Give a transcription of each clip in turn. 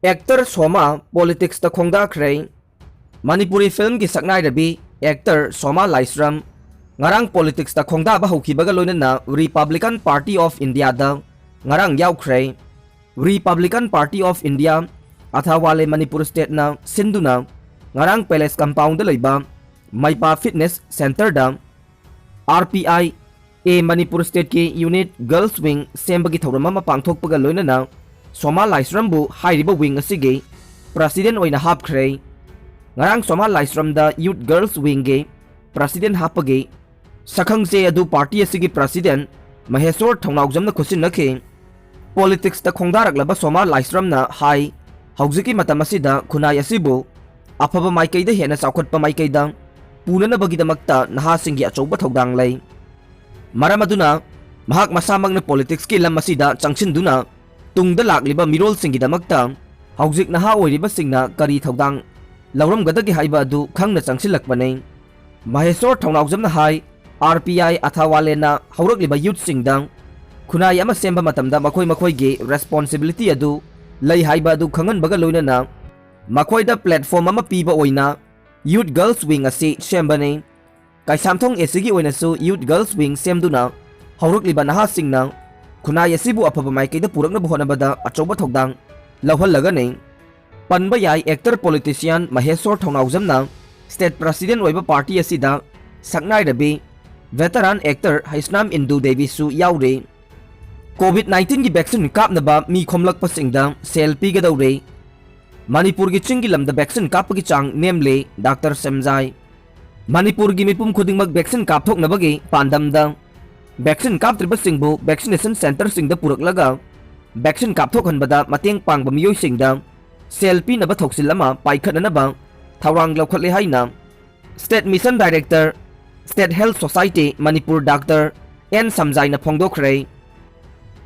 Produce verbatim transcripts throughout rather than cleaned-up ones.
Actor ꯁꯣꯃꯥ politicsꯇ ꯈꯣꯡꯗꯥꯈ꯭ꯔꯦ꯫ Manipuri filmꯒꯤ ꯁꯛꯅꯥꯏꯔꯕꯤ actor ꯁꯣꯃꯥ ꯂꯥꯏꯁ꯭ꯔꯝ ꯉꯔꯥꯡ politicsꯇ ꯈꯣꯡꯗꯥꯕ ꯍꯧꯈꯤꯕꯒ ꯂꯣꯏꯅꯅ Republican Party of Indiaꯗ ꯉꯔꯥꯡ ꯌꯥꯎꯈ꯭ꯔꯦ꯫ Republican Party of India, ꯑꯊꯥꯋꯥꯂꯦ Manipur stateꯅ ꯁꯤꯟꯗꯨꯅ ꯉꯔꯥꯡ Palace Compoundꯗ ꯂꯩꯕ ꯃꯩꯄꯥ Fitness Centreꯗ R P I A Manipur stateꯀꯤ unit Girls Wing ꯁꯦꯝꯕꯒꯤ ꯊꯧꯔꯝ ꯑꯃ ꯄꯥꯡꯊꯣꯛꯄꯒ ꯂꯣꯏꯅꯅ ꯁꯣꯃꯥ ꯂꯥꯏꯁ꯭ꯔꯝꯕꯨ ꯍꯥꯏꯔꯤꯕ wing ꯑꯁꯤꯒꯤ president ꯑꯣꯏꯅ ꯍꯥꯞꯈ꯭ꯔꯦ꯫ ꯉꯔꯥꯡ ꯁꯣꯃꯥ ꯂꯥꯏꯁ꯭ꯔꯝꯗ Youth Girls Wingꯒꯤ president ꯍꯥꯞꯄꯒꯤ ꯁꯛꯈꯪꯆꯦ ꯑꯗꯨ party ꯑꯁꯤꯒꯤ president ꯃꯍꯦꯁꯣꯔ ꯊꯧꯅꯥꯎꯖꯝꯅ ꯈꯨꯠꯁꯤꯟꯅꯈꯤ꯫ Politicsꯇ ꯈꯣꯡꯗꯥꯔꯛꯂꯕ ꯁꯣꯃꯥ ꯂꯥꯏꯁ꯭ꯔꯝꯅ ꯍꯥꯏ, ꯍꯧꯖꯤꯛꯀꯤ ꯃꯇꯝ ꯑꯁꯤꯗ ꯈꯨꯟꯅꯥꯏ ꯑꯁꯤꯕꯨ ꯑꯐꯕ ꯃꯥꯏꯀꯩꯗ ꯍꯦꯟꯅ ꯆꯥꯎꯈꯠꯄ ꯃꯥꯏꯀꯩꯗ ꯄꯨꯅꯅꯕꯒꯤꯗꯃꯛꯇ ꯅꯍꯥꯁꯤꯡꯒꯤ ꯑꯆꯧꯕ ꯊꯧꯗꯥꯡ ꯂꯩ꯫ ꯃꯔꯝ ꯑꯗꯨꯅ ꯃꯍꯥꯛ ꯃꯁꯥꯃꯛꯅ politicsꯀꯤ ꯂꯝ ꯑꯁꯤꯗ ꯆꯪꯁꯤꯟꯗꯨꯅ ꯇꯨꯡꯗ ꯂꯥꯛꯂꯤꯕ ꯃꯤꯔꯣꯜꯁꯤꯡꯒꯤꯗꯃꯛꯇ ꯍꯧꯖꯤꯛ ꯅꯍꯥ ꯑꯣꯏꯔꯤꯕꯁꯤꯡꯅ ꯀꯔꯤ ꯊꯧꯗꯥꯡ ꯂꯧꯔꯝꯒꯗꯒꯦ ꯍꯥꯏꯕ ꯑꯗꯨ ꯈꯪꯅ ꯆꯪꯁꯤꯜꯂꯛꯄꯅꯤ꯫ ꯃꯍꯦꯁꯣꯔ ꯊꯧꯅꯥꯎꯖꯝꯅ ꯍꯥꯏ, R P I ꯑꯊꯥꯋꯥꯂꯦꯅ ꯍꯧꯔꯛꯂꯤꯕ youthꯁꯤꯡꯗ ꯈꯨꯟꯅꯥꯏ ꯑꯃ ꯁꯦꯝꯕ ꯃꯇꯝꯗ ꯃꯈꯣꯏ ꯃꯈꯣꯏꯒꯤ responsibility ꯑꯗꯨ ꯂꯩ ꯍꯥꯏꯕ ꯑꯗꯨ ꯈꯪꯍꯟꯕꯒ ꯂꯣꯏꯅꯅ ꯃꯈꯣꯏꯗ platform ꯑꯃ ꯄꯤꯕ ꯑꯣꯏꯅ Youth Girls Wing ꯑꯁꯤ ꯁꯦꯝꯕꯅꯤ꯫ ꯀꯩꯁꯥꯝꯊꯣꯡ ACꯒꯤ ꯑꯣꯏꯅꯁꯨ Youth Girls Wing ꯁꯦꯝꯗꯨꯅ ꯍꯧꯔꯛꯂꯤꯕ ꯅꯍꯥꯁꯤꯡꯅ ꯈꯨꯟꯅꯥꯏ ꯑꯁꯤꯕꯨ ꯑꯐꯕ ꯃꯥꯏꯀꯩꯗ ꯄꯨꯔꯛꯅꯕ ꯍꯣꯠꯅꯕꯗ ꯑꯆꯧꯕ ꯊꯧꯗꯥꯡ ꯂꯧꯍꯜꯂꯒꯅꯤ꯫ ꯄꯟꯕ ꯌꯥꯏ, actor politician ꯃꯍꯦꯁꯣꯔ ꯊꯧꯅꯥꯎꯖꯝꯅ state president ꯑꯣꯏꯕ party ꯑꯁꯤꯗ ꯁꯛꯅꯥꯏꯔꯕꯤ veteran actor ꯍꯩꯁꯅꯥꯝ ꯏꯟꯗꯨ ꯗꯦꯕꯤꯁꯨ ꯌꯥꯎꯔꯤ꯫ Covid nineteenꯒꯤ vaccine ꯀꯥꯞꯅꯕ ꯃꯤ ꯈꯣꯝꯂꯛꯄꯁꯤꯡꯗ ꯁꯦꯜ ꯄꯤꯒꯗꯧꯔꯦ꯫ ꯃꯅꯤꯄꯨꯔꯒꯤ ꯆꯤꯡꯒꯤ ꯂꯝꯗ vaccine ꯀꯥꯞꯄꯒꯤ ꯆꯥꯡ ꯅꯦꯝꯂꯦ, ꯗꯥꯛꯇꯔ ꯁꯝꯖꯥꯏ꯫ ꯃꯅꯤꯄꯨꯔꯒꯤ ꯃꯤꯄꯨꯝ ꯈꯨꯗꯤꯡꯃꯛ vaccine ꯀꯥꯞꯊꯣꯛꯅꯕꯒꯤ ꯄꯥꯟꯗꯝꯗ vaccine ꯀꯥꯞꯇ꯭ꯔꯤꯕꯁꯤꯡꯕꯨ vaccination centreꯁꯤꯡꯗ ꯄꯨꯔꯛꯂꯒ vaccine ꯀꯥꯞꯊꯣꯛꯍꯟꯕꯗ ꯃꯇꯦꯡ ꯄꯥꯡꯕ ꯃꯤꯑꯣꯏꯁꯤꯡꯗ ꯁꯦꯜ ꯄꯤꯅꯕ ꯊꯧꯁꯤꯜ ꯑꯃ ꯄꯥꯏꯈꯠꯅꯅꯕ ꯊꯧꯔꯥꯡ ꯂꯧꯈꯠꯂꯦ ꯍꯥꯏꯅ State Mission Director, State Health Society Manipur doctor N ꯁꯝꯖꯥꯏꯅ ꯐꯣꯡꯗꯣꯛꯈ꯭ꯔꯦ꯫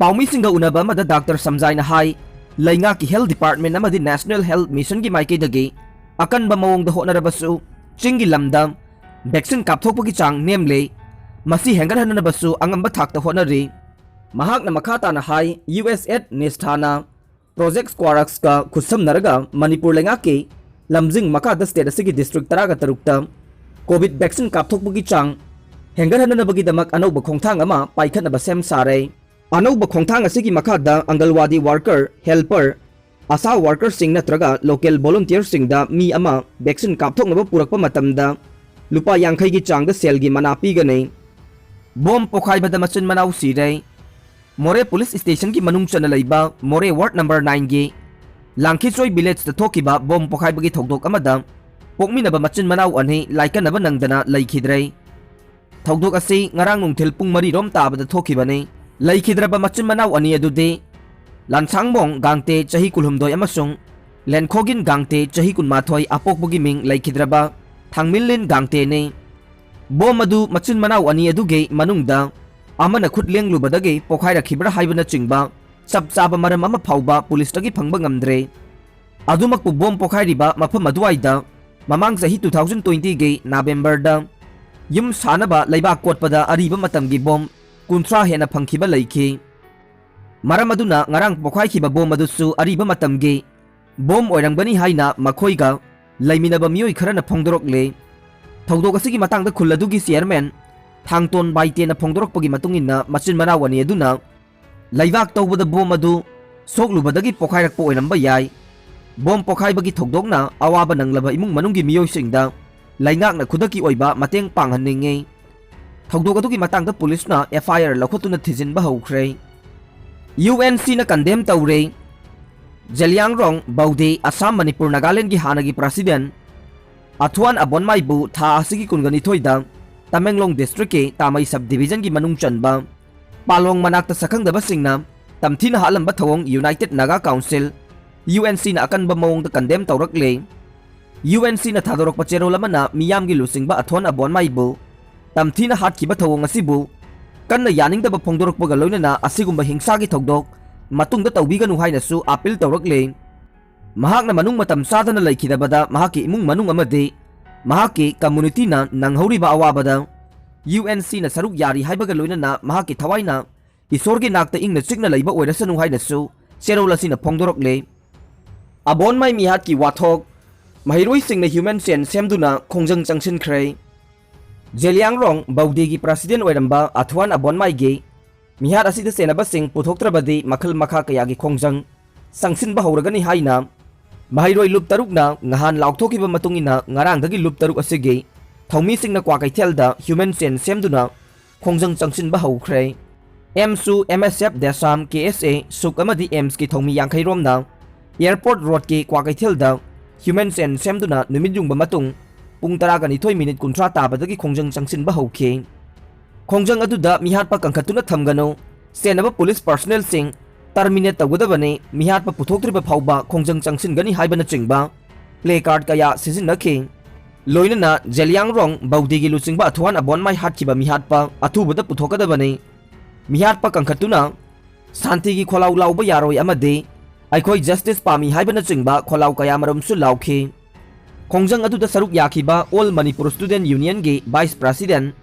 ꯄꯥꯎꯃꯤꯁꯤꯡꯒ ꯎꯅꯕ ꯑꯃꯗ ꯗꯥꯛꯇꯔ ꯁꯝꯖꯥꯏꯅ ꯍꯥꯏ, ꯂꯩꯉꯥꯛꯀꯤ health department ꯑꯃꯗꯤ National Health Missionꯒꯤ ꯃꯥꯏꯀꯩꯗꯒꯤ ꯑꯀꯟꯕ ꯃꯑꯣꯡꯗ ꯍꯣꯠꯅꯔꯕꯁꯨ ꯆꯤꯡꯒꯤ ꯂꯝꯗ vaccine ꯀꯥꯞꯊꯣꯛꯄꯒꯤ ꯆꯥꯡ ꯅꯦꯝꯂꯦ꯫ ꯃꯁꯤ ꯍꯦꯟꯒꯠꯍꯟꯅꯕꯁꯨ ꯑꯉꯝꯕ ꯊꯥꯛꯇ ꯍꯣꯠꯅꯔꯤ꯫ ꯃꯍꯥꯛꯅ ꯃꯈꯥ ꯇꯥꯅ ꯍꯥꯏ, USAID NISTHAꯅ Project Squaraks-ꯀ ꯈꯨꯠꯁꯝꯅꯔꯒ ꯃꯅꯤꯄꯨꯔ ꯂꯩꯉꯥꯛꯀꯤ ꯂꯝꯖꯤꯡ ꯃꯈꯥꯗ state ꯑꯁꯤꯒꯤ district ꯇꯔꯥꯒ ꯇꯔꯨꯛꯇ COVID vaccine ꯀꯥꯞꯊꯣꯛꯄꯒꯤ ꯆꯥꯡ ꯍꯦꯟꯒꯠꯍꯟꯅꯅꯕꯒꯤꯗꯃꯛ ꯑꯅꯧꯕ ꯈꯣꯡꯊꯥꯡ ꯑꯃ ꯄꯥꯏꯈꯠꯅꯕ ꯁꯦꯝ ꯁꯥꯔꯦ꯫ ꯑꯅꯧꯕ ꯈꯣꯡꯊꯥꯡ ꯑꯁꯤꯒꯤ ꯃꯈꯥꯗ ꯑꯪꯒꯜꯋꯥꯗꯤ worker, helper, ASHA worker-ꯁꯤꯡ ꯅꯠꯇ꯭ꯔꯒ local volunteer-ꯁꯤꯡꯗ ꯃꯤ ꯑꯃ vaccine ꯀꯥꯞꯊꯣꯛꯅꯕ ꯄꯨꯔꯛꯄ ꯃꯇꯝꯗ ꯂꯨꯄꯥ ꯌꯥꯡꯈꯩꯒꯤ ꯆꯥꯡꯗ ꯁꯦꯜꯒꯤ ꯃꯅꯥ ꯄꯤꯒꯅꯤ꯫ ꯕꯣꯝ ꯄꯣꯈꯥꯏꯕꯗ ꯃꯆꯤꯟ ꯃꯅꯥꯎ ꯁꯤꯔꯦ꯫ ꯃꯣꯔꯦ police station-ꯒꯤ ꯃꯅꯨꯡ ꯆꯟꯅ ꯂꯩꯕ ꯃꯣꯔꯦ ward number nine-ꯒꯤ ꯂꯥꯡꯈꯤꯆꯣꯏ village-ꯇ ꯊꯣꯛꯈꯤꯕ ꯕꯣꯝ ꯄꯣꯈꯥꯏꯕꯒꯤ ꯊꯧꯗꯣꯛ ꯑꯃꯗ ꯄꯣꯛꯃꯤꯟꯅꯕ ꯃꯆꯤꯟ ꯃꯅꯥꯎ ꯑꯅꯤ ꯂꯥꯏꯀꯠꯅꯕ ꯅꯪꯗꯅ ꯂꯩꯈꯤꯗ꯭ꯔꯦ꯫ ꯊꯧꯗꯣꯛ ꯑꯁꯤ ꯉꯔꯥꯡ ꯅꯨꯡꯊꯤꯜ ꯄꯨꯡ ꯃꯔꯤ ꯔꯣꯝ ꯇꯥꯕꯗ ꯊꯣꯛꯈꯤꯕꯅꯤ꯫ ꯂꯩꯈꯤꯗ꯭ꯔꯕ ꯃꯆꯤꯟ ꯃꯅꯥꯎ ꯑꯅꯤ ꯑꯗꯨꯗꯤ ꯂꯥꯟꯁꯥꯡꯕꯣꯡ ꯒꯥꯡꯇꯦ, ꯆꯍꯤ ꯀꯨꯟꯍꯨꯝꯗꯣꯏ, ꯑꯃꯁꯨꯡ ꯂꯦꯟꯈꯣꯒꯤꯟ ꯒꯥꯡꯇꯦ, ꯆꯍꯤ ꯀꯨꯟꯃꯥꯊꯣꯏ, ꯑꯄꯣꯛꯄꯒꯤ ꯃꯤꯡ ꯂꯩꯈꯤꯗ꯭ꯔꯕ ꯊꯥꯡꯃꯤꯜꯂꯤꯟ ꯒꯥꯡꯇꯦꯅꯤ꯫ ꯕꯣꯝ ꯑꯗꯨ ꯃꯆꯤꯟ ꯃꯅꯥꯎ ꯑꯅꯤ ꯑꯗꯨꯒꯤ ꯃꯅꯨꯡꯗ ꯑꯃꯅ ꯈꯨꯠ ꯂꯦꯡꯂꯨꯕꯗꯒꯤ ꯄꯣꯈꯥꯏꯔꯛꯈꯤꯕ꯭ꯔꯥ ꯍꯥꯏꯕꯅꯆꯤꯡꯕ ꯆꯞ ꯆꯥꯕ ꯃꯔꯝ ꯑꯃ ꯐꯥꯎꯕ police-ꯇꯒꯤ ꯐꯪꯕ ꯉꯝꯗ꯭ꯔꯦ꯫ ꯑꯗꯨꯃꯛꯄꯨ, ꯕꯣꯝ ꯄꯣꯈꯥꯏꯔꯤꯕ ꯃꯐꯝ ꯑꯗꯨꯋꯥꯏꯗ ꯃꯃꯥꯡ ꯆꯍꯤ two thousand twenty-ꯒꯤ November-ꯗ ꯌꯨꯝ ꯁꯥꯅꯕ ꯂꯩꯕꯥꯛ ꯀꯣꯠꯄꯗ ꯑꯔꯤꯕ ꯃꯇꯝꯒꯤ ꯕꯣꯝ ꯀꯨꯟꯊ꯭ꯔꯥ ꯍꯦꯟꯅ ꯐꯪꯈꯤꯕ ꯂꯩꯈꯤ꯫ ꯃꯔꯝ ꯑꯗꯨꯅ ꯉꯔꯥꯡ ꯄꯣꯈꯥꯏꯈꯤꯕ ꯕꯣꯝ ꯑꯗꯨꯁꯨ ꯑꯔꯤꯕ ꯃꯇꯝꯒꯤ ꯕꯣꯝ ꯑꯣꯏꯔꯝꯒꯅꯤ ꯍꯥꯏꯅ ꯃꯈꯣꯏꯒ ꯂꯩꯃꯤꯟꯅꯕ ꯃꯤꯑꯣꯏ ꯈꯔꯅ ꯐꯣꯡꯗꯣꯔꯛꯂꯦ꯫ ꯊꯧꯗꯣꯛ ꯑꯁꯤꯒꯤ ꯃꯇꯥꯡꯗ ꯈꯨꯜ ꯑꯗꯨꯒꯤ chairman ꯊꯥꯡꯇꯣꯟ ꯕꯥꯏꯇꯦꯅ ꯐꯣꯡꯗꯣꯔꯛꯄꯒꯤ ꯃꯇꯨꯡ ꯏꯟꯅ, ꯃꯆꯤꯟ ꯃꯅꯥꯎ ꯑꯅꯤ ꯑꯗꯨꯅ ꯂꯩꯕꯥꯛ ꯇꯧꯕꯗ ꯕꯣꯝ ꯑꯗꯨ ꯁꯣꯛꯂꯨꯕꯗꯒꯤ ꯄꯣꯈꯥꯏꯔꯛꯄ ꯑꯣꯏꯔꯝꯕ ꯌꯥꯏ꯫ ꯕꯣꯝ ꯄꯣꯈꯥꯏꯕꯒꯤ ꯊꯧꯗꯣꯛꯅ ꯑꯋꯥꯕ ꯅꯪꯂꯕ ꯏꯃꯨꯡ ꯃꯅꯨꯡꯒꯤ ꯃꯤꯑꯣꯏꯁꯤꯡꯗ ꯂꯩꯉꯥꯛꯅ ꯈꯨꯗꯛꯀꯤ ꯑꯣꯏꯕ ꯃꯇꯦꯡ ꯄꯥꯡꯍꯟꯅꯤꯡꯉꯤ꯫ ꯊꯧꯗꯣꯛ ꯑꯗꯨꯒꯤ ꯃꯇꯥꯡꯗ police-ꯅ F I R ꯂꯧꯈꯠꯇꯨꯅ ꯊꯤꯖꯤꯟꯕ ꯍꯧꯈ꯭ꯔꯦ꯫ U N C-ꯅ condemn ꯇꯧꯔꯦ꯫ ꯖꯦꯂꯤꯌꯥꯡꯔꯣꯡ, ꯕꯧꯗꯦ, ꯑꯁꯥꯝ, ꯃꯅꯤꯄꯨꯔ, ꯅꯥꯒꯥꯂꯦꯟꯒꯤ ꯍꯥꯟꯅꯒꯤ president ꯑꯊꯨꯋꯥꯟ ꯑꯕꯣꯟꯃꯥꯏꯕꯨ ꯊꯥ ꯑꯁꯤꯒꯤ ꯀꯨꯟꯒ ꯅꯤꯊꯣꯏꯗ ꯇꯃꯦꯡꯂꯣꯡ district-ꯀꯤ ꯇꯥꯃꯩ sub division-ꯒꯤ ꯃꯅꯨꯡ ꯆꯟꯕ ꯄꯥꯂꯣꯡ ꯃꯅꯥꯛꯇ ꯁꯛꯈꯪꯗꯕꯁꯤꯡꯅ ꯇꯝꯊꯤꯅ ꯍꯥꯠꯂꯝꯕ ꯊꯧꯑꯣꯡ United Naga Council, U N C-ꯅ ꯑꯀꯟꯕ ꯃꯑꯣꯡꯗ condemn ꯇꯧꯔꯛꯂꯦ꯫ U N C-ꯅ ꯊꯥꯗꯣꯔꯛꯄ ꯆꯦꯔꯣꯜ ꯑꯃꯅ ꯃꯤꯌꯥꯝꯒꯤ ꯂꯨꯆꯤꯡꯕ ꯑꯊꯣꯟ ꯑꯕꯣꯟꯃꯥꯏꯕꯨ ꯇꯝꯊꯤꯅ ꯍꯥꯠꯈꯤꯕ ꯊꯧꯑꯣꯡ ꯑꯁꯤꯕꯨ ꯀꯟꯅ ꯌꯥꯅꯤꯡꯗꯕ ꯐꯣꯡꯗꯣꯔꯛꯄꯒ ꯂꯣꯏꯅꯅ ꯑꯁꯤꯒꯨꯝꯕ ꯍꯤꯡꯁꯥꯒꯤ ꯊꯧꯗꯣꯛ ꯃꯇꯨꯡꯗ ꯇꯧꯕꯤꯒꯅꯨ ꯍꯥꯏꯅꯁꯨ appeal ꯇꯧꯔꯛꯂꯦ꯫ ꯃꯍꯥꯛꯅ ꯃꯅꯨꯡ ꯃꯇꯝ ꯆꯥꯗꯅ ꯂꯩꯈꯤꯗꯕꯗ ꯃꯍꯥꯛꯀꯤ ꯏꯃꯨꯡ ꯃꯅꯨꯡ ꯑꯃꯗꯤ ꯃꯍꯥꯛꯀꯤ community-ꯅ ꯅꯪꯍꯧꯔꯤꯕ ꯑꯋꯥꯕꯗ U N C-ꯅ ꯁꯔꯨꯛ ꯌꯥꯔꯤ ꯍꯥꯏꯕꯒ ꯂꯣꯏꯅꯅ ꯃꯍꯥꯛꯀꯤ ꯊꯋꯥꯏꯅ ꯏꯁꯣꯔꯒꯤ ꯅꯥꯛꯇ ꯏꯪꯅ ꯆꯤꯛꯅ ꯂꯩꯕ ꯑꯣꯏꯔꯁꯅꯨ ꯍꯥꯏꯅꯁꯨ ꯆꯦꯔꯣꯜ ꯑꯁꯤꯅ ꯐꯣꯡꯗꯣꯔꯛꯂꯦ꯫ ꯑꯕꯣꯟꯃꯥꯏ ꯃꯤꯍꯥꯠꯀꯤ ꯋꯥꯊꯣꯛ, ꯃꯍꯩꯔꯣꯏꯁꯤꯡꯅ human chain ꯁꯦꯝꯗꯨꯅ ꯈꯣꯡꯖꯪ ꯆꯪꯁꯤꯟꯈ꯭ꯔꯦ꯫ ꯖꯦꯂꯤꯌꯥꯡꯔꯣꯡ ꯕꯧꯗꯦꯒꯤ president ꯑꯣꯏꯔꯝꯕ ꯑꯊꯨꯋꯥꯟ ꯑꯕꯣꯟꯃꯥꯏꯒꯤ ꯃꯤꯍꯥꯠ ꯑꯁꯤꯗ ꯆꯦꯟꯅꯕꯁꯤꯡ ꯄꯨꯊꯣꯛꯇ꯭ꯔꯕꯗꯤ ꯃꯈꯜ ꯃꯈꯥ ꯀꯌꯥꯒꯤ ꯈꯣꯡꯖꯪ ꯆꯪꯁꯤꯟꯕ ꯍꯧꯔꯒꯅꯤ ꯍꯥꯏꯅ ꯃꯍꯩꯔꯣꯏ ꯂꯨꯞ ꯇꯔꯨꯛꯅ ꯉꯍꯥꯟ ꯂꯥꯎꯊꯣꯛꯈꯤꯕ ꯃꯇꯨꯡ ꯏꯟꯅ ꯉꯔꯥꯡꯗꯒꯤ ꯂꯨꯞ ꯇꯔꯨꯛ ꯑꯁꯤꯒꯤ ꯊꯧꯃꯤꯁꯤꯡꯅ ꯀ꯭ꯋꯥꯀꯩꯊꯦꯜꯗ human chain ꯁꯦꯝꯗꯨꯅ ꯈꯣꯡꯖꯪ ꯆꯪꯁꯤꯟꯕ ꯍꯧꯈ꯭ꯔꯦ꯫ ꯑꯦꯝꯁꯨ, M S F, ꯗꯦꯁꯥꯝ, K S A, ꯁꯨꯛ ꯑꯃꯗꯤ ꯑꯦꯝꯁꯀꯤ ꯊꯧꯃꯤ ꯌꯥꯡꯈꯩ ꯔꯣꯝꯅ airport roadꯀꯤ ꯀ꯭ꯋꯥꯀꯩꯊꯦꯜꯗ human chain ꯁꯦꯝꯗꯨꯅ ꯅꯨꯃꯤꯠ ꯌꯨꯡꯕ ꯃꯇꯨꯡ ꯄꯨꯡ ꯇꯔꯥꯒ ꯅꯤꯊꯣꯏ minute ꯀꯨꯟꯊ꯭ꯔꯥ ꯇꯥꯕꯗꯒꯤ ꯈꯣꯡꯖꯪ ꯆꯪꯁꯤꯟꯕ ꯍꯧꯈꯤ꯫ ꯈꯣꯡꯖꯪ ꯑꯗꯨꯗ ꯃꯤꯍꯥꯠꯄ ꯀꯟꯈꯠꯇꯨꯅ ꯊꯝꯒꯅꯨ, ꯆꯦꯟꯅꯕ police personnelꯁꯤꯡ terminate ꯇꯧꯒꯗꯕꯅꯤ, ꯃꯤꯍꯥꯠꯄ ꯄꯨꯊꯣꯛꯇ꯭ꯔꯤꯕ ꯐꯥꯎꯕ ꯈꯣꯡꯖꯪ ꯆꯪꯁꯤꯟꯒꯅꯤ ꯍꯥꯏꯕꯅꯆꯤꯡꯕ placard ꯀꯌꯥ ꯁꯤꯖꯤꯟꯅꯈꯤ꯫ ꯂꯣꯏꯅꯅ ꯖꯦꯂꯤꯌꯥꯡꯔꯣꯡ ꯕꯧꯗꯤꯒꯤ ꯂꯨꯆꯤꯡꯕ ꯑꯊꯨꯋꯥꯟ ꯑꯕꯣꯟꯃꯥꯏ ꯍꯥꯠꯈꯤꯕ ꯃꯤꯍꯥꯠꯄ ꯑꯊꯨꯕꯗ ꯄꯨꯊꯣꯛꯀꯗꯕꯅꯤ꯫ ꯃꯤꯍꯥꯠꯄ ꯀꯟꯈꯠꯇꯨꯅ ꯁꯥꯟꯇꯤꯒꯤ ꯈꯣꯜꯂꯥꯎ ꯂꯥꯎꯕ ꯌꯥꯔꯣꯏ ꯑꯃꯗꯤ ꯑꯩꯈꯣꯏ justice ꯄꯥꯝꯃꯤ ꯍꯥꯏꯕꯅꯆꯤꯡꯕ ꯈꯣꯜꯂꯥꯎ ꯀꯌꯥꯃꯔꯨꯝꯁꯨ ꯂꯥꯎꯈꯤ꯫ ꯈꯣꯡꯖꯪ ꯑꯗꯨꯗ ꯁꯔꯨꯛ ꯌꯥꯈꯤꯕ All Manipur Student Unionꯒꯤ vice president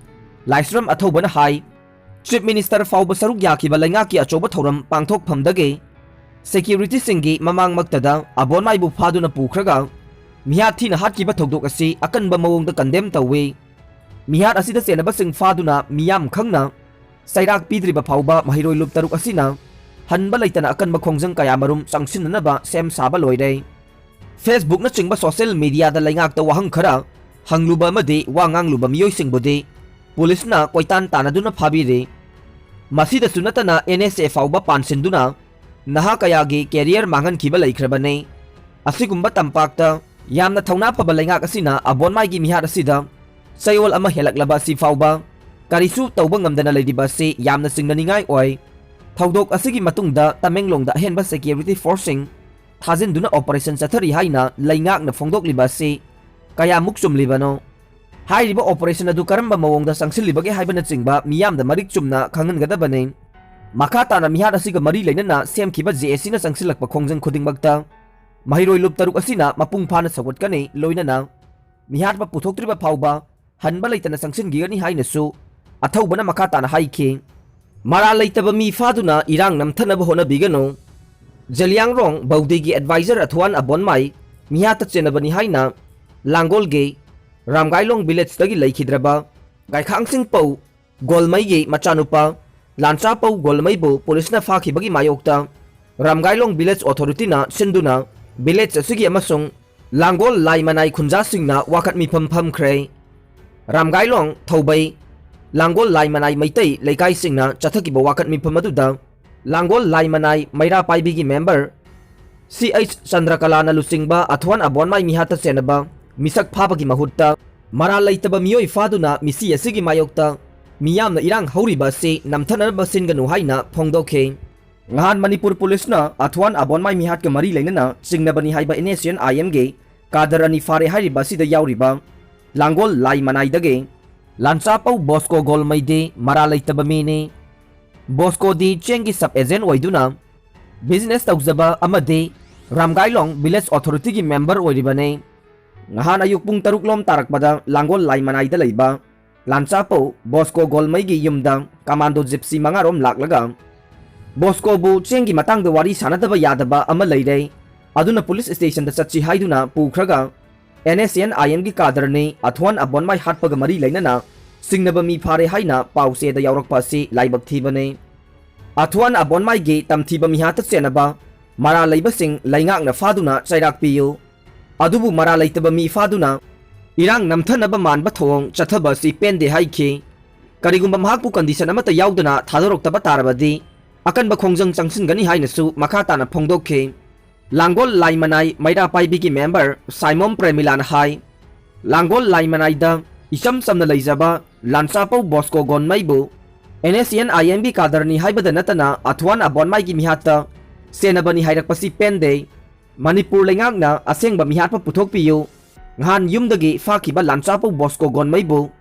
ꯂꯥꯏꯁ꯭ꯔꯝ ꯑꯊꯧꯕꯅ ꯍꯥꯏ, Chief Minister ꯐꯥꯎꯕ ꯁꯔꯨꯛ ꯌꯥꯈꯤꯕ ꯂꯩꯉꯥꯛꯀꯤ ꯑꯆꯧꯕ ꯊꯧꯔꯝ ꯄꯥꯡꯊꯣꯛꯐꯝꯗꯒꯤ securityꯁꯤꯡꯒꯤ ꯃꯃꯥꯡꯃꯛꯇꯗ ꯑꯕꯣꯟꯃꯥꯏꯕꯨ ꯐꯥꯗꯨꯅ ꯄꯨꯈ꯭ꯔꯒ ꯃꯤꯍꯥꯠ ꯊꯤꯅ ꯍꯥꯠꯈꯤꯕ ꯊꯧꯗꯣꯛ ꯑꯁꯤ ꯑꯀꯟꯕ ꯃꯑꯣꯡꯗ condemn ꯇꯧꯏ꯫ ꯃꯤꯍꯥꯠ ꯑꯁꯤꯗ ꯆꯦꯟꯅꯕꯁꯤꯡ ꯐꯥꯗꯨꯅ ꯃꯤꯌꯥꯝ ꯈꯪꯅ ꯆꯩꯔꯥꯛ ꯄꯤꯗ꯭ꯔꯤꯕ ꯐꯥꯎꯕ ꯃꯍꯩꯔꯣꯏ ꯂꯨꯞ ꯇꯔꯨꯛ ꯑꯁꯤꯅ ꯍꯟꯕ ꯂꯩꯇꯅ ꯑꯀꯟꯕ ꯈꯣꯡꯖꯪ ꯀꯌꯥꯃꯔꯨꯝ ꯆꯪꯁꯤꯟꯅꯅꯕ ꯁꯦꯝ ꯁꯥꯕ ꯂꯣꯏꯔꯦ꯫ Facebookꯅꯆꯤꯡꯕ social mediaꯗ ꯂꯩꯉꯥꯛꯇ ꯋꯥꯍꯪ ꯈꯔ ꯍꯪꯂꯨꯕ ꯑꯃꯗꯤ ꯋꯥ ꯉꯥꯡꯂꯨꯕ ꯃꯤꯑꯣꯏꯁꯤꯡꯕꯨꯗꯤ policeꯅ ꯀꯣꯏꯇꯥꯟ ꯇꯥꯟꯅꯗꯨꯅ ꯐꯥꯕꯤꯔꯤ꯫ ꯃꯁꯤꯗꯁꯨ ꯅꯠꯇꯅ N S A ꯐꯥꯎꯕ ꯄꯥꯟꯁꯤꯟꯗꯨꯅ ꯅꯍꯥ ꯀꯌꯥꯒꯤ career ꯃꯥꯡꯍꯟꯈꯤꯕ ꯂꯩꯈ꯭ꯔꯕꯅꯤ꯫ ꯑꯁꯤꯒꯨꯝꯕ ꯇꯝꯄꯥꯛꯇ ꯌꯥꯝꯅ ꯊꯧꯅꯥ ꯐꯕ ꯂꯩꯉꯥꯛ ꯑꯁꯤꯅ ꯑꯕꯣꯟꯃꯥꯏꯒꯤ ꯃꯤꯍꯥꯠ ꯑꯁꯤꯗ ꯆꯌꯣꯜ ꯑꯃ ꯍꯦꯜꯂꯛꯂꯕ ꯑꯁꯤ ꯐꯥꯎꯕ ꯀꯔꯤꯁꯨ ꯇꯧꯕ ꯉꯝꯗꯅ ꯂꯩꯔꯤꯕ ꯑꯁꯤ ꯌꯥꯝꯅ ꯆꯤꯡꯅꯅꯤꯡꯉꯥꯏ ꯑꯣꯏ꯫ ꯊꯧꯗꯣꯛ ꯑꯁꯤꯒꯤ ꯃꯇꯨꯡꯗ ꯇꯃꯦꯡꯂꯣꯡꯗ ꯑꯍꯦꯟꯕ security forceꯁꯤꯡ ꯊꯥꯖꯤꯟꯗꯨꯅ operation ꯆꯠꯊꯔꯤ ꯍꯥꯏꯅ ꯂꯩꯉꯥꯛꯅ ꯐꯣꯡꯗꯣꯛꯂꯤꯕ ꯑꯁꯤ ꯀꯌꯥꯃꯨꯛ ꯆꯨꯝꯂꯤꯕꯅꯣ? ꯍꯥꯏꯔꯤꯕ operation ꯑꯗꯨ ꯀꯔꯝꯕ ꯃꯑꯣꯡꯗ ꯆꯪꯁꯤꯜꯂꯤꯕꯒꯦ ꯍꯥꯏꯕꯅꯆꯤꯡꯕ ꯃꯤꯌꯥꯝꯗ ꯃꯔꯤꯛ ꯆꯨꯝꯅ ꯈꯪꯍꯟꯒꯗꯕꯅꯤ꯫ ꯃꯈꯥ ꯇꯥꯅ ꯃꯤꯍꯥꯠ ꯑꯁꯤꯒ ꯃꯔꯤ ꯂꯩꯅꯅ ꯁꯦꯝꯈꯤꯕ J A Cꯅ ꯆꯪꯁꯤꯜꯂꯛꯄ ꯈꯣꯡꯖꯪ ꯈꯨꯗꯤꯡꯃꯛꯇ ꯃꯍꯩꯔꯣꯏ ꯂꯨꯞ ꯇꯔꯨꯛ ꯑꯁꯤꯅ ꯃꯄꯨꯡ ꯐꯥꯅ ꯁꯧꯒꯠꯀꯅꯤ, ꯂꯣꯏꯅꯅ ꯃꯤꯍꯥꯠꯄ ꯄꯨꯊꯣꯛꯇ꯭ꯔꯤꯕ ꯐꯥꯎꯕ ꯍꯟꯕ ꯂꯩꯇꯅ ꯆꯪꯁꯤꯟꯈꯤꯒꯅꯤ ꯍꯥꯏꯅꯁꯨ ꯑꯊꯧꯕꯅ ꯃꯈꯥ ꯇꯥꯅ ꯍꯥꯏꯈꯤ꯫ ꯃꯔꯥꯜ ꯂꯩꯇꯕ ꯃꯤ ꯐꯥꯗꯨꯅ ꯏꯔꯥꯡ ꯅꯝꯊꯅꯕ ꯍꯣꯠꯅꯕꯤꯒꯅꯨ꯫ ꯖꯦꯂꯤꯌꯥꯡꯔꯣꯡ ꯕꯧꯗꯤꯒꯤ ꯑꯦꯗꯚꯥꯏꯖꯔ ꯑꯊꯨꯋꯥꯟ ꯑꯕꯣꯟꯃꯥꯏ ꯃꯤꯍꯥꯠꯇ ꯆꯦꯟꯅꯕꯅꯤ ꯍꯥꯏꯅ ꯂꯥꯡꯒꯣꯜꯒꯤ ꯔꯥꯝꯒꯥꯏꯂꯣꯡ ꯚꯤꯂꯦꯖꯇꯒꯤ ꯂꯩꯈꯤꯗ꯭ꯔꯕ ꯒꯥꯏꯈꯥꯡꯁꯤꯡ ꯄꯧ ꯒꯣꯜꯃꯩꯒꯤ ꯃꯆꯥꯅꯨꯄꯥ ꯂꯥꯟꯆꯥꯄꯧ ꯒꯣꯜꯃꯩꯕꯨ ꯄꯨꯂꯤꯁꯅ ꯐꯥꯈꯤꯕꯒꯤ ꯃꯥꯌꯣꯛꯇ ꯔꯥꯝꯒꯥꯏꯂꯣꯡ ꯚꯤꯂꯦꯖ ꯑꯣꯊꯣꯔꯤꯇꯤꯅ ꯁꯤꯟꯗꯨꯅ ꯚꯤꯂꯦꯖ ꯑꯁꯤꯒꯤ ꯑꯃꯁꯨꯡ ꯂꯥꯡꯒꯣꯜ ꯂꯥꯏ ꯃꯅꯥꯏ ꯈꯨꯟꯖꯥꯁꯤꯡꯅ ꯋꯥꯀꯠ ꯃꯤꯐꯝ ꯐꯝꯈ꯭ꯔꯦ꯫ ꯔꯥꯝꯒꯥꯏꯂꯣꯡ, ꯊꯧꯕꯩ, ꯂꯥꯡꯒꯣꯜ ꯂꯥꯏ ꯃꯅꯥꯏ ꯃꯩꯇꯩ ꯂꯩꯀꯥꯏꯁꯤꯡꯅ ꯆꯠꯊꯈꯤꯕ ꯋꯥꯀꯠ ꯃꯤꯐꯝ ꯑꯗꯨꯗ ꯂꯥꯡꯒꯣꯜ ꯂꯥꯏ ꯃꯅꯥꯏ ꯃꯩꯔꯥ ꯄꯥꯏꯕꯤꯒꯤ ꯃꯦꯝꯕꯔ ꯁꯤ ꯑꯩꯆ ꯆꯟꯗ꯭ꯔꯀꯂꯥꯅ ꯂꯨꯆꯤꯡꯕ ꯑꯊꯨꯋꯥꯟ ꯑꯕꯣꯟꯃꯥꯏ ꯃꯤꯍꯥꯠꯇ ꯆꯦꯟꯅꯕ ꯃꯤꯁꯛ ꯐꯥꯕꯒꯤ ꯃꯍꯨꯠꯇ ꯃꯔꯥꯜ ꯂꯩꯇꯕ ꯃꯤꯑꯣꯏ ꯐꯥꯗꯨꯅ ꯃꯤꯁꯤ ꯑꯁꯤꯒꯤ ꯃꯥꯌꯣꯛꯇ ꯃꯤꯌꯥꯝꯅ ꯏꯔꯥꯡ ꯍꯧꯔꯤꯕ ꯑꯁꯤ ꯅꯝꯊꯅꯕ ꯁꯤꯟꯒꯅꯨ ꯍꯥꯏꯅ ꯐꯣꯡꯗꯣꯛꯈꯤ꯫ ꯉꯍꯥꯟ ꯃꯅꯤꯄꯨꯔ ꯄꯨꯂꯤꯁꯅ ꯑꯊꯨꯋꯥꯟ ꯑꯕꯣꯟꯃꯥꯏ ꯃꯤꯍꯥꯠꯀ ꯃꯔꯤ ꯂꯩꯅꯅ ꯆꯤꯡꯅꯕꯅꯤ ꯍꯥꯏꯕ ꯑꯦꯟ ꯑꯦꯁ ꯑꯦꯟ ꯑꯥꯏ ꯑꯦꯝꯒꯤ ꯀꯥꯗꯔ ꯑꯅꯤ ꯐꯥꯔꯦ ꯍꯥꯏꯔꯤꯕ ꯑꯁꯤꯗ ꯌꯥꯎꯔꯤꯕ ꯂꯥꯡꯒꯣꯜ ꯂꯥꯏ ꯃꯅꯥꯏꯗꯒꯤ ꯂꯥꯟꯆꯥꯄꯧ ꯕꯣꯁꯀꯣ ꯒꯣꯜꯃꯩꯗꯤ ꯃꯔꯥꯜ ꯂꯩꯇꯕ ꯃꯤꯅꯤ꯫ ꯕꯣꯁꯀꯣꯗꯤ ꯆꯦꯡꯒꯤ ꯁꯕ ꯑꯦꯖꯦꯟ ꯑꯣꯏꯗꯨꯅ ꯕꯤꯖꯤꯅꯦꯁ ꯇꯧꯖꯕ ꯑꯃꯗꯤ ꯔꯥꯝꯒꯥꯏꯂꯣꯡ ꯚꯤꯂꯦꯖ ꯑꯣꯊꯣꯔꯤꯇꯤꯒꯤ ꯃꯦꯝꯕꯔ ꯑꯣꯏꯔꯤꯕꯅꯤ꯫ ꯉꯍꯥꯟ ꯑꯌꯨꯛ ꯄꯨꯡ ꯇꯔꯨꯛ ꯂꯣꯝ ꯇꯥꯔꯛꯄꯗ ꯂꯥꯡꯒꯣꯜ ꯂꯥꯏ ꯃꯅꯥꯏꯗ ꯂꯩꯕ ꯂꯥꯟꯆꯥꯄꯧ ꯕꯣꯁꯀꯣ ꯒꯣꯜꯃꯩꯒꯤ ꯌꯨꯝꯗ ꯀꯃꯥꯟꯗꯣ ꯖꯤꯞꯁꯤ ꯃꯉꯥꯔꯣꯝ ꯂꯥꯛꯂꯒ ꯕꯣꯁꯀꯣꯕꯨ ꯆꯦꯡꯒꯤ ꯃꯇꯥꯡꯗ ꯋꯥꯔꯤ ꯁꯥꯟꯅꯗꯕ ꯌꯥꯗꯕ ꯑꯃ ꯂꯩꯔꯦ, ꯑꯗꯨꯅ ꯄꯨꯂꯤꯁ ꯁ꯭ꯇꯦꯁꯟꯗ ꯆꯠꯁꯤ ꯍꯥꯏꯗꯨꯅ ꯄꯨꯈ꯭ꯔꯒ ꯑꯦꯟ ꯑꯦꯁ ꯑꯦꯟ ꯑꯥꯏ ꯑꯦꯝꯒꯤ ꯀꯥꯗꯔꯅꯤ ꯑꯊꯨꯋꯥꯟ ꯑꯕꯣꯟꯃꯥꯏ ꯍꯥꯠꯄꯒ ꯃꯔꯤ ꯂꯩꯅꯅ ꯆꯤꯡꯅꯕ ꯃꯤ ꯐꯥꯔꯦ ꯍꯥꯏꯅ ꯄꯥꯎ ꯆꯦꯗ ꯌꯥꯎꯔꯛꯄ ꯑꯁꯤ ꯂꯥꯏꯕꯛ ꯊꯤꯕꯅꯤ꯫ ꯑꯊꯨꯋꯥꯟ ꯑꯕꯣꯟꯃꯥꯏꯒꯤ ꯇꯝꯊꯤꯕ ꯃꯤꯍꯥꯠꯇ ꯆꯦꯟꯅꯕ ꯃꯔꯥꯜ ꯂꯩꯕꯁꯤꯡ ꯂꯩꯉꯥꯛꯅ ꯐꯥꯗꯨꯅ ꯆꯩꯔꯥꯛ ꯄꯤꯌꯨ꯫ ꯑꯗꯨꯕꯨ ꯃꯔꯥꯜ ꯂꯩꯇꯕ ꯃꯤ ꯐꯥꯗꯨꯅ ꯏꯔꯥꯡ ꯅꯝꯊꯅꯕ ꯃꯥꯟꯕ ꯊꯧꯑꯣꯡ ꯆꯠꯊꯕ ꯑꯁꯤ ꯄꯦꯟꯗꯦ ꯍꯥꯏꯈꯤ꯫ ꯀꯔꯤꯒꯨꯝꯕ ꯃꯍꯥꯛꯄꯨ ꯀꯟꯗꯤꯁꯟ ꯑꯃꯠꯇ ꯌꯥꯎꯗꯅ ꯊꯥꯗꯣꯔꯛꯇꯕ ꯇꯥꯔꯕꯗꯤ ꯑꯀꯟꯕ ꯈꯣꯡꯖꯪ ꯆꯪꯁꯤꯟꯒꯅꯤ ꯍꯥꯏꯅꯁꯨ ꯃꯈꯥ ꯇꯥꯅ ꯐꯣꯡꯗꯣꯛꯈꯤ꯫ ꯂꯥꯡꯒꯣꯜ ꯂꯥꯏ ꯃꯅꯥꯏ ꯃꯩꯔꯥ ꯄꯥꯏꯕꯤꯒꯤ ꯃꯦꯝꯕꯔ ꯁꯥꯏꯃꯣꯝ ꯄ꯭ꯔꯦꯃꯤꯂꯥꯅ ꯍꯥꯏ, ꯂꯥꯡꯒꯣꯜ ꯂꯥꯏ ꯃꯅꯥꯏꯗ ꯏꯆꯝ ꯆꯝꯅ ꯂꯩꯖꯕ ꯂꯥꯟꯆꯥꯄꯧ ꯕꯣꯁꯀꯣ ꯒꯣꯟꯃꯩꯕꯨ ꯑꯦꯟ ꯑꯦꯁ ꯑꯦꯟ ꯑꯥꯏ ꯑꯦꯝꯒꯤ ꯀꯥꯗꯔꯅꯤ ꯍꯥꯏꯕꯗ ꯅꯠꯇꯅ ꯑꯊꯨꯋꯥꯟ ꯑꯕꯣꯟꯃꯥꯏꯒꯤ ꯃꯤꯍꯥꯠꯇ ꯁꯦꯟꯅꯕꯅꯤ ꯍꯥꯏꯔꯛꯄꯁꯤ ꯄꯦꯟꯗꯦ꯫ ꯃꯅꯤꯄꯨꯔ ꯂꯩꯉꯥꯛꯅ ꯑꯁꯦꯡꯕ ꯃꯤꯍꯥꯠꯄ ꯄꯨꯊꯣꯛꯄꯤꯌꯨ꯫ ꯉꯍꯥꯟ ꯌꯨꯝꯗꯒꯤ ꯐꯥꯈꯤꯕ ꯂꯥꯟꯆꯥꯄꯧ ꯕꯣꯁꯀꯣ ꯒꯣꯟꯃꯩꯕꯨ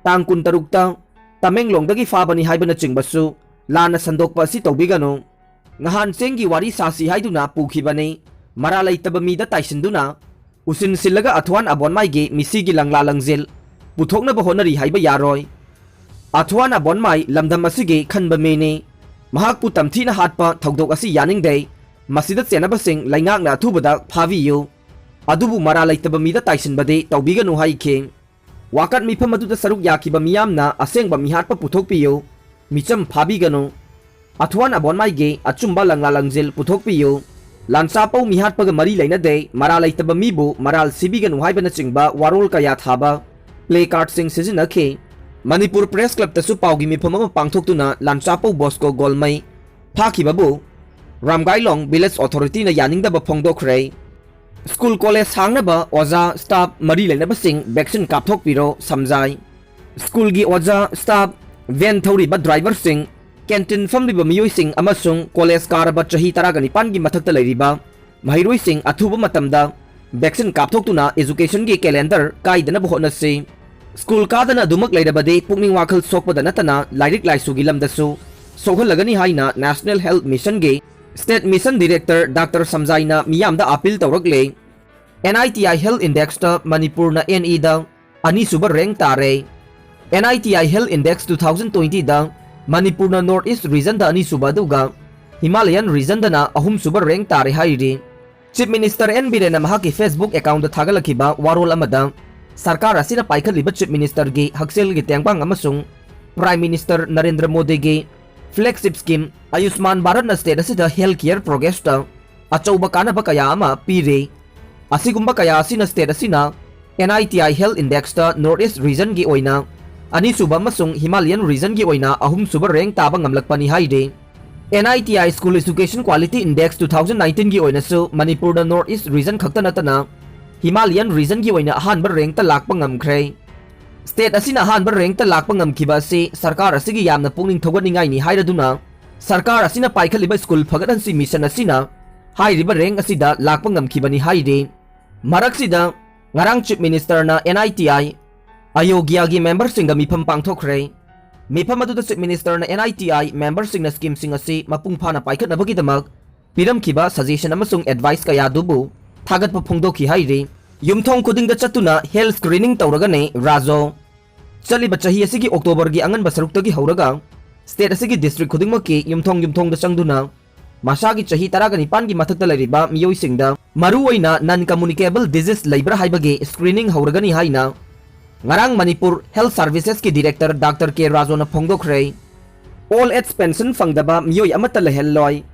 ꯇꯥꯡ ꯀꯨꯟꯇꯔꯨꯛꯇ ꯇꯃꯦꯡꯂꯣꯡꯗꯒꯤ ꯐꯥꯕꯅꯤ ꯍꯥꯏꯕꯅꯆꯤꯡꯕꯁꯨ ꯂꯥꯟꯅ ꯁꯟꯗꯣꯛꯄ ꯑꯁꯤ ꯇꯧꯕꯤꯒꯅꯨ꯫ ꯉꯍꯥꯟ ꯆꯦꯡꯒꯤ ꯋꯥꯔꯤ ꯁꯥꯁꯤ ꯍꯥꯏꯗꯨꯅ ꯄꯨꯈꯤꯕꯅꯤ꯫ ꯃꯔꯥꯜ ꯂꯩꯇꯕ ꯃꯤꯗ ꯇꯥꯏꯁꯤꯟꯗꯨꯅ ꯎꯁꯤꯟꯁꯤꯜꯂꯒ ꯑꯊꯨꯋꯥꯟ ꯑꯕꯣꯟꯃꯥꯏꯒꯤ ꯃꯤꯁꯤꯒꯤ ꯂꯪꯂꯥ ꯂꯪꯖꯦꯜ ꯄꯨꯊꯣꯛꯅꯕ ꯍꯣꯠꯅꯔꯤ ꯍꯥꯏꯕ ꯌꯥꯔꯣꯏ꯫ ꯑꯊꯨꯋꯥꯟ ꯑꯕꯣꯟꯃꯥꯏ ꯂꯝꯗꯝ ꯑꯁꯤꯒꯤ ꯈꯟꯕ ꯃꯤꯅꯤ꯫ ꯃꯍꯥꯛꯄꯨ ꯇꯝꯊꯤꯅ ꯍꯥꯠꯄ ꯊꯧꯗꯣꯛ ꯑꯁꯤ ꯌꯥꯅꯤꯡꯗꯦ꯫ ꯃꯁꯤꯗ ꯆꯦꯟꯅꯕꯁꯤꯡ ꯂꯩꯉꯥꯛꯅ ꯑꯊꯨꯕꯗ ꯐꯥꯕꯤꯌꯨ, ꯑꯗꯨꯕꯨ ꯃꯔꯥꯜ ꯂꯩꯇꯕ ꯃꯤꯗ ꯇꯥꯏꯁꯤꯟꯕꯗꯤ ꯇꯧꯕꯤꯒꯅꯨ ꯍꯥꯏꯈꯤ꯫ ꯋꯥꯀꯠ ꯃꯤꯐꯝ ꯑꯗꯨꯗ ꯁꯔꯨꯛ ꯌꯥꯈꯤꯕ ꯃꯤꯌꯥꯝꯅ ꯑꯁꯦꯡꯕ ꯃꯤꯍꯥꯠꯄ ꯄꯨꯊꯣꯛꯄꯤꯌꯨ, ꯃꯤꯆꯝ ꯐꯥꯕꯤꯒꯅꯨ, ꯑꯊꯨꯋꯥꯟ ꯑꯕꯣꯟꯃꯥꯏꯒꯤ ꯑꯆꯨꯝꯕ ꯂꯪꯂꯥ ꯂꯪꯖꯤꯜ ꯄꯨꯊꯣꯛꯄꯤꯌꯨ, ꯂꯥꯟꯆꯥꯄꯧ ꯃꯤꯍꯥꯠꯄꯒ ꯃꯔꯤ ꯂꯩꯅꯗꯦ, ꯃꯔꯥꯜ ꯂꯩꯇꯕ ꯃꯤꯕꯨ ꯃꯔꯥꯜ ꯁꯤꯕꯤꯒꯅꯨ ꯍꯥꯏꯕꯅꯆꯤꯡꯕ ꯋꯥꯔꯣꯜ ꯀꯌꯥ ꯊꯥꯕ ꯄ꯭ꯂꯦ ꯀꯥꯔꯗꯁꯤꯡ ꯁꯤꯖꯤꯟꯅꯈꯤ꯫ ꯃꯅꯤꯄꯨꯔ ꯄ꯭ꯔꯦꯁ ꯀ꯭ꯂꯕꯇꯁꯨ ꯄꯥꯎꯒꯤ ꯃꯤꯐꯝ ꯑꯃ ꯄꯥꯡꯊꯣꯛꯇꯨꯅ ꯂꯥꯟꯆꯥꯄꯧ ꯕꯣꯁꯀꯣ ꯒꯣꯜꯃꯩ ꯐꯥꯈꯤꯕꯕꯨ ꯔꯥꯝꯒꯥꯏꯂꯣꯡ ꯚꯤꯂꯦꯖ ꯑꯣꯊꯣꯔꯤꯇꯤꯅ ꯌꯥꯅꯤꯡꯗꯕ ꯐꯣꯡꯗꯣꯛꯈ꯭ꯔꯦ꯫ ꯁ꯭ꯀꯨꯜ ꯀꯣꯂꯦꯖ ꯍꯥꯡꯅꯕ ꯑꯣꯖꯥ, ꯁ꯭ꯇꯥꯐ ꯃꯔꯤ ꯂꯩꯅꯕꯁꯤꯡ ꯚꯦꯛꯁꯤꯟ ꯀꯥꯞꯊꯣꯛꯄꯤꯔꯣ, ꯁꯝꯖꯥꯏ꯫ ꯁ꯭ꯀꯨꯜꯒꯤ ꯑꯣꯖꯥ, ꯁ꯭ꯇꯥꯐ, ꯚꯦꯟ ꯊꯧꯔꯤꯕ ꯗ꯭ꯔꯥꯏꯚꯔꯁꯤꯡ, ꯀꯦꯟꯇꯤꯟ ꯐꯝꯂꯤꯕ ꯃꯤꯑꯣꯏꯁꯤꯡ ꯑꯃꯁꯨꯡ ꯀꯣꯂꯦꯖ ꯀꯥꯔꯕ ꯆꯍꯤ ꯇꯔꯥꯒ ꯅꯤꯄꯥꯟꯒꯤ ꯃꯊꯛꯇ ꯂꯩꯔꯤꯕ ꯃꯍꯩꯔꯣꯏꯁꯤꯡ ꯑꯊꯨꯕ ꯃꯇꯝꯗ ꯚꯦꯛꯁꯤꯟ ꯀꯥꯞꯊꯣꯛꯇꯨꯅ ꯑꯦꯖꯨꯀꯦꯁꯟꯒꯤ ꯀꯦꯂꯦꯟꯗꯔ ꯀꯥꯏꯗꯅꯕ ꯍꯣꯠꯅꯁꯤ꯫ ꯁ꯭ꯀꯨꯜ ꯀꯥꯗꯅ ꯑꯗꯨꯃꯛ ꯂꯩꯔꯕꯗꯤ ꯄꯨꯛꯅꯤꯡ ꯋꯥꯈꯜ ꯁꯣꯛꯄꯗ ꯅꯠꯇꯅ ꯂꯥꯏꯔꯤꯛ ꯂꯥꯏꯁꯨꯒꯤ ꯂꯝꯗꯁꯨ ꯁꯣꯛꯍꯜꯂꯒꯅꯤ ꯍꯥꯏꯅ ꯅꯦꯁꯅꯦꯜ ꯍꯦꯜꯊ ꯃꯤꯁꯟꯒꯤ ꯁ꯭ꯇꯦꯠ ꯃꯤꯁꯟ ꯗꯤꯔꯦꯛꯇꯔ ꯗꯥꯛꯇꯔ ꯁꯝꯖꯥꯏꯅ ꯃꯤꯌꯥꯝꯗ ꯑꯄꯤꯜ ꯇꯧꯔꯛꯂꯦ꯫ N I T I health ꯏꯟꯗꯦꯛꯁꯇ ꯃꯅꯤꯄꯨꯔꯅ ꯑꯦꯟ ꯏꯗ ꯑꯅꯤꯁꯨꯕ ꯔꯦꯡꯛ ꯇꯥꯔꯦ꯫ N I T I health index two thousand ꯇ꯭ꯋꯦꯟꯇꯤꯗ ꯃꯅꯤꯄꯨꯔꯅ ꯅꯣꯔꯊ ꯏꯁ ꯔꯤꯖꯟꯗ ꯑꯅꯤꯁꯨꯕ ꯑꯗꯨꯒ ꯍꯤꯃꯥꯂꯌꯟ ꯔꯤꯖꯟꯗꯅ ꯑꯍꯨꯝꯁꯨꯕ ꯔꯦꯡꯛ ꯇꯥꯔꯦ ꯍꯥꯏꯔꯤ꯫ ꯆꯤꯐ ꯃꯤꯅꯤꯁꯇꯔ ꯑꯦꯟ ꯕꯤꯔꯦꯟꯅ ꯃꯍꯥꯛꯀꯤ ꯐꯦꯁꯕꯨꯛ ꯑꯦꯀꯥꯎꯟꯗ ꯊꯥꯒꯠꯂꯛꯈꯤꯕ ꯋꯥꯔꯣꯜ ꯑꯃꯗ, ꯁꯔꯀꯥꯔ ꯑꯁꯤꯅ ꯄꯥꯏꯈꯠꯂꯤꯕ ꯆꯤꯐ ꯃꯤꯅꯤꯁꯇꯔꯒꯤ ꯍꯛꯁꯦꯜꯒꯤ ꯇꯦꯡꯕꯥꯡ ꯑꯃꯁꯨꯡ ꯄ꯭ꯔꯥꯏꯝ ꯃꯤꯅꯤꯁꯇꯔ ꯅꯔꯦꯟꯗ꯭ꯔ ꯃꯣꯗꯤꯒꯤ ꯐ꯭ꯂꯦꯒꯁꯤꯞ ꯁ꯭ꯀꯤꯝ ꯑꯌꯨꯁꯃꯥꯟ ꯚꯥꯔꯠꯅ ꯁ꯭ꯇꯦꯠ ꯑꯁꯤꯗ ꯍꯦꯜꯊ ꯀꯤꯌꯔ ꯄ꯭ꯔꯣꯒ꯭ꯔꯦꯁꯇ ꯑꯆꯧꯕ ꯀꯥꯟꯅꯕ ꯀꯌꯥ ꯑꯃ ꯄꯤꯔꯤ꯫ ꯑꯁꯤꯒꯨꯝꯕ ꯀꯌꯥ ꯑꯁꯤꯅ ꯁ꯭ꯇꯦꯠ ꯑꯁꯤꯅ N I T I health ꯏꯟꯗꯦꯛꯁꯇ ꯅꯣꯔꯊ ꯏꯁ ꯔꯤꯖꯟꯒꯤ ꯑꯣꯏꯅ ꯑꯅꯤꯁꯨꯕ ꯑꯃꯁꯨꯡ ꯍꯤꯃꯥꯂꯌꯟ ꯔꯤꯖꯟꯒꯤ ꯑꯣꯏꯅ ꯑꯍꯨꯝꯁꯨꯕ ꯔꯦꯡꯛ ꯇꯥꯕ ꯉꯝꯂꯛꯄꯅꯤ ꯍꯥꯏꯔꯤ꯫ N I T I school education quality index two thousand ꯅꯥꯏꯟꯇꯤꯟꯒꯤ ꯑꯣꯏꯅꯁꯨ ꯃꯅꯤꯄꯨꯔꯅ ꯅꯣꯔꯊ ꯏꯁ ꯔꯤꯖꯟ ꯈꯛꯇ ꯅꯠꯇꯅ ꯍꯤꯃꯥꯂꯌꯟ ꯔꯤꯖꯟꯒꯤ ꯑꯣꯏꯅ ꯑꯍꯥꯟꯕ ꯔꯦꯡꯛꯇ ꯂꯥꯛꯄ ꯉꯝꯈ꯭ꯔꯦ꯫ ꯁ꯭ꯇꯦꯠ ꯑꯁꯤꯅ ꯑꯍꯥꯟꯕ ꯔꯦꯡꯛꯇ ꯂꯥꯛꯄ ꯉꯝꯈꯤꯕ ꯑꯁꯤ ꯁꯔꯀꯥꯔ ꯑꯁꯤꯒꯤ ꯌꯥꯝꯅ ꯄꯨꯛꯅꯤꯡ ꯊꯧꯒꯠꯅꯤꯡꯉꯥꯏꯅꯤ ꯍꯥꯏꯔꯗꯨꯅ, ꯁꯔꯀꯥꯔ ꯑꯁꯤꯅ ꯄꯥꯏꯈꯠꯂꯤꯕ ꯁ꯭ꯀꯨꯜ ꯐꯒꯠꯍꯟꯁꯤ ꯃꯤꯁꯟ ꯑꯁꯤꯅ ꯍꯥꯏꯔꯤꯕ ꯔꯦꯡꯛ ꯑꯁꯤꯗ ꯂꯥꯛꯄ ꯉꯝꯈꯤꯕꯅꯤ ꯍꯥꯏꯔꯤ꯫ ꯃꯔꯛꯁꯤꯗ, ꯉꯔꯥꯡ ꯆꯤꯐ ꯃꯤꯅꯤꯁꯇꯔꯅ ꯑꯦꯟ ꯑꯥꯏ ꯇꯤ ꯑꯥꯏ ꯑꯌꯣꯒ꯭ꯌꯥꯒꯤ ꯃꯦꯝꯕꯔꯁꯤꯡꯒ ꯃꯤꯐꯝ ꯄꯥꯡꯊꯣꯛꯈ꯭ꯔꯦ꯫ ꯃꯤꯐꯝ ꯑꯗꯨꯗ ꯆꯤꯐ ꯃꯤꯅꯤꯁꯇꯔꯅ ꯑꯦꯟ ꯑꯥꯏ ꯇꯤ ꯑꯥꯏ ꯃꯦꯝꯕꯔꯁꯤꯡꯅ ꯁ꯭ꯀꯤꯝꯁꯤꯡ ꯑꯁꯤ ꯃꯄꯨꯡ ꯐꯥꯅ ꯄꯥꯏꯈꯠꯅꯕꯒꯤꯗꯃꯛ ꯄꯤꯔꯝꯈꯤꯕ ꯁꯖꯦꯁꯟ ꯑꯃꯁꯨꯡ ꯑꯦꯗꯚꯥꯏꯁ ꯀꯌꯥꯗꯨꯕꯨ ꯊꯥꯒꯠꯄ ꯐꯣꯡꯗꯣꯛꯈꯤ ꯍꯥꯏꯔꯤ꯫ ꯌꯨꯝꯊꯣꯡ ꯈꯨꯗꯤꯡꯗ ꯆꯠꯇꯨꯅ ꯍꯦꯜꯊ ꯁ꯭ꯀ꯭ꯔꯤꯅꯤꯡ ꯇꯧꯔꯒꯅꯤ ꯔꯥꯖꯣ꯫ ꯆꯠꯂꯤꯕ ꯆꯍꯤ ꯑꯁꯤꯒꯤ ꯑꯣꯛꯇꯣꯕꯔꯒꯤ ꯑꯉꯟꯕ ꯁꯔꯨꯛꯇꯒꯤ ꯍꯧꯔꯒ ꯁ꯭ꯇꯦꯠ ꯑꯁꯤꯒꯤ ꯗꯤꯁꯇ꯭ꯔꯤꯛ ꯈꯨꯗꯤꯡꯃꯛꯀꯤ ꯌꯨꯝꯊꯣꯡ ꯌꯨꯝꯊꯣꯡꯗ ꯆꯪꯗꯨꯅ ꯃꯁꯥꯒꯤ ꯆꯍꯤ ꯇꯔꯥꯒ ꯅꯤꯄꯥꯟꯒꯤ ꯃꯊꯛꯇ ꯂꯩꯔꯤꯕ ꯃꯤꯑꯣꯏꯁꯤꯡꯗ ꯃꯔꯨꯑꯣꯏꯅ non communicable disease ꯂꯩꯕ꯭ꯔꯥ ꯍꯥꯏꯕꯒꯤ screening ꯍꯧꯔꯒꯅꯤ ꯍꯥꯏꯅ ꯉꯔꯥꯡ Manipur Health Servicesꯀꯤ director Doctor K ꯔꯥꯖꯨꯅ ꯐꯣꯡꯗꯣꯛꯈ꯭ꯔꯦ꯫ Old age pension ꯐꯪꯗꯕ ꯃꯤꯑꯣꯏ ꯑꯃꯠꯇ ꯂꯩꯍꯜꯂꯣꯏ꯫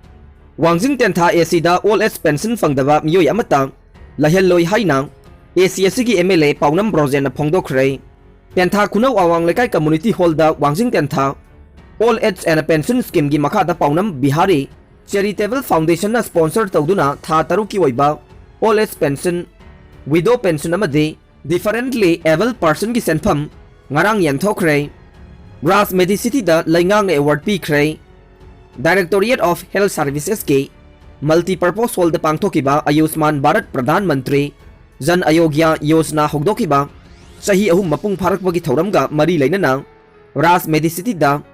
ꯋꯥꯡꯖꯤꯡ ꯇꯦꯟꯊꯥ ACꯗ old age pension ꯐꯪꯗꯕ ꯃꯤꯑꯣꯏ ꯑꯃꯠꯇ ꯂꯩꯍꯜꯂꯣꯏ ꯍꯥꯏꯅ AC ꯑꯁꯤꯒꯤ MLA ꯄꯥꯎꯅꯝ ꯕ꯭ꯔꯣꯖꯦꯟꯅ ꯐꯣꯡꯗꯣꯛꯈ꯭ꯔꯦ꯫ ꯇꯦꯟꯊꯥ ꯈꯨꯅꯧ ꯑꯋꯥꯡ ꯂꯩꯀꯥꯏ community hallꯗ ꯋꯥꯡꯖꯤꯡ ꯇꯦꯟꯊꯥ Old Age and Pension Schemeꯒꯤ ꯃꯈꯥꯗ ꯄꯥꯎꯅꯝ ꯕꯤꯍꯥꯔꯤ Charitable Foundationꯅ sponsor ꯇꯧꯗꯨꯅ ꯊꯥ ꯇꯔꯨꯛꯀꯤ ꯑꯣꯏꯕ old age pension, widow pension ꯑꯃꯗꯤ differently abled personꯒꯤ ꯁꯦꯟꯐꯝ ꯉꯔꯥꯡ ꯌꯦꯟꯊꯣꯛꯈ꯭ꯔꯦ꯫ ꯔꯥꯖ ꯃꯦꯗꯤꯁꯤꯇꯤꯗ ꯂꯩꯉꯥꯛꯅ award ꯄꯤꯈ꯭ꯔꯦ꯫ Directorate of Health Servicesꯀꯤ multipurpose hallꯗ ꯄꯥꯡꯊꯣꯛꯈꯤꯕ ꯑꯌꯨꯁꯃꯥꯟ ꯚꯥꯔꯠ ꯄ꯭ꯔꯙꯥꯟ ꯃꯟꯇ꯭ꯔꯤ ꯖꯟ ꯑꯌꯣꯒ꯭ꯌ ꯌꯣꯖꯅꯥ ꯍꯧꯗꯣꯛꯈꯤꯕ ꯆꯍꯤ ꯑꯍꯨꯝ ꯃꯄꯨꯡ ꯐꯥꯔꯛꯄꯒꯤ ꯊꯧꯔꯝꯒ ꯃꯔꯤ ꯂꯩꯅꯅ ꯔꯥꯖ ꯃꯦꯗꯤꯁꯤꯇꯤꯗ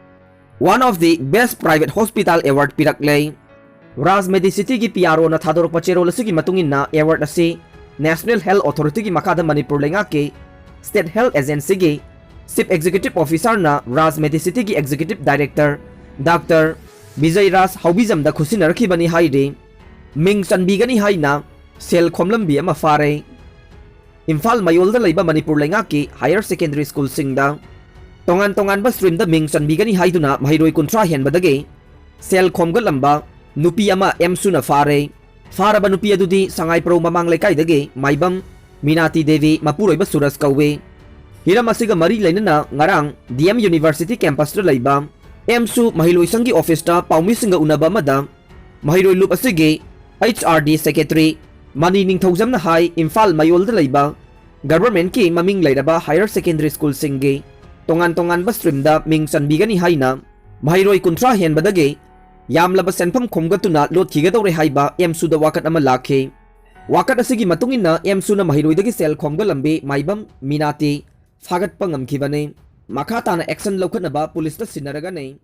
One of the Best Private Hospital Award ꯄꯤꯔꯛꯂꯦ꯫ ꯔꯥꯖ ꯃꯦꯗꯤꯁꯤꯇꯤꯒꯤ PROꯅ ꯊꯥꯗꯣꯔꯛꯄ ꯆꯦꯔꯣꯜ ꯑꯁꯤꯒꯤ ꯃꯇꯨꯡ ꯏꯟꯅ award ꯑꯁꯤ National Health Authorityꯒꯤ ꯃꯈꯥꯗ ꯃꯅꯤꯄꯨꯔ ꯂꯩꯉꯥꯛꯀꯤ State Health Agencyꯒꯤ Chief Executive Officerꯅ ꯔꯥꯖ ꯃꯦꯗꯤꯁꯤꯇꯤꯒꯤ Executive Director Doctor ꯕꯤꯖꯌ ꯔꯥꯖ ꯍꯥꯎꯕꯤꯖꯝꯗ ꯈꯨꯠꯁꯤꯟꯅꯔꯛꯈꯤꯕꯅꯤ ꯍꯥꯏꯔꯤ꯫ ꯃꯤꯡ ꯆꯟꯕꯤꯒꯅꯤ ꯍꯥꯏꯅ ꯁꯦꯜ ꯈꯣꯝꯂꯝꯕꯤ ꯑꯃ ꯐꯥꯔꯦ꯫ ꯏꯝꯐꯥꯜ ꯃꯌꯣꯜꯗ ꯂꯩꯕ ꯃꯅꯤꯄꯨꯔ ꯂꯩꯉꯥꯛꯀꯤ higher secondary schoolꯁꯤꯡꯗ ꯇꯣꯉꯥꯟ ꯇꯣꯉꯥꯟꯕ streamꯗ ꯃꯤꯡ ꯆꯟꯕꯤꯒꯅꯤ ꯍꯥꯏꯗꯨꯅ ꯃꯍꯩꯔꯣꯏ ꯀꯨꯟꯊ꯭ꯔꯥ ꯍꯦꯟꯕꯗꯒꯤ ꯁꯦꯜ ꯈꯣꯝꯒꯠꯂꯝꯕ ꯅꯨꯄꯤ ꯑꯃ ꯑꯦꯝꯁꯨꯅ ꯐꯥꯔꯦ꯫ ꯐꯥꯔꯕ ꯅꯨꯄꯤ ꯑꯗꯨꯗꯤ ꯁꯉꯥꯏꯄ꯭ꯔꯧ ꯃꯃꯥꯡ ꯂꯩꯀꯥꯏꯗꯒꯤ ꯃꯥꯏꯕꯝ ꯃꯤꯅꯥꯇꯤ ꯗꯦꯕꯤ, ꯃꯄꯨꯔꯣꯏꯕ ꯁꯨꯔꯖ ꯀꯧꯏ꯫ ꯍꯤꯔꯝ ꯑꯁꯤꯒ ꯃꯔꯤ ꯂꯩꯅꯅ ꯉꯔꯥꯡ DM University campusꯇ ꯂꯩꯕ ꯑꯦꯝꯁꯨ ꯃꯍꯩꯂꯣꯏ ꯁꯪꯒꯤ officeꯇ ꯄꯥꯎꯃꯤꯁꯤꯡꯒ ꯎꯅꯕ ꯑꯃꯗ ꯃꯍꯩꯔꯣꯏ ꯂꯨꯞ ꯑꯁꯤꯒꯤ HRD secretary ꯃꯅꯤ ꯅꯤꯡꯊꯧꯖꯝꯅ ꯍꯥꯏ, ꯏꯝꯐꯥꯜ ꯃꯌꯣꯜꯗ ꯂꯩꯕ governmentꯀꯤ ꯃꯃꯤꯡ ꯂꯩꯔꯕ higher secondary schoolꯁꯤꯡꯒꯤ ꯇꯣꯉꯥꯟ ꯇꯣꯉꯥꯟꯕ streamꯗ ꯃꯤꯡ ꯆꯟꯕꯤꯒꯅꯤ ꯍꯥꯏꯅ ꯃꯍꯩꯔꯣꯏ ꯀꯨꯟꯊ꯭ꯔꯥ ꯍꯦꯟꯕꯗꯒꯤ ꯌꯥꯝꯂꯕ ꯁꯦꯟꯐꯝ ꯈꯣꯝꯒꯠꯇꯨꯅ ꯂꯣꯠꯈꯤꯒꯗꯧꯔꯦ ꯍꯥꯏꯕ ꯑꯦꯝꯁꯨꯗ ꯋꯥꯀꯠ ꯑꯃ ꯂꯥꯛꯈꯤ꯫ ꯋꯥꯀꯠ ꯑꯁꯤꯒꯤ ꯃꯇꯨꯡ ꯏꯟꯅ ꯑꯦꯝꯁꯨꯅ ꯃꯍꯩꯔꯣꯏꯗꯒꯤ ꯁꯦꯜ ꯈꯣꯝꯒꯠꯂꯝꯕꯤ ꯃꯥꯏꯕꯝ ꯃꯤꯅꯥꯇꯤ ꯐꯥꯒꯠꯄ ꯉꯝꯈꯤꯕꯅꯤ꯫ ꯃꯈꯥ ꯇꯥꯅ action ꯂꯧꯈꯠꯅꯕ ꯄꯨꯂꯤꯁꯇ ꯁꯤꯟꯅꯔꯒꯅꯤ꯫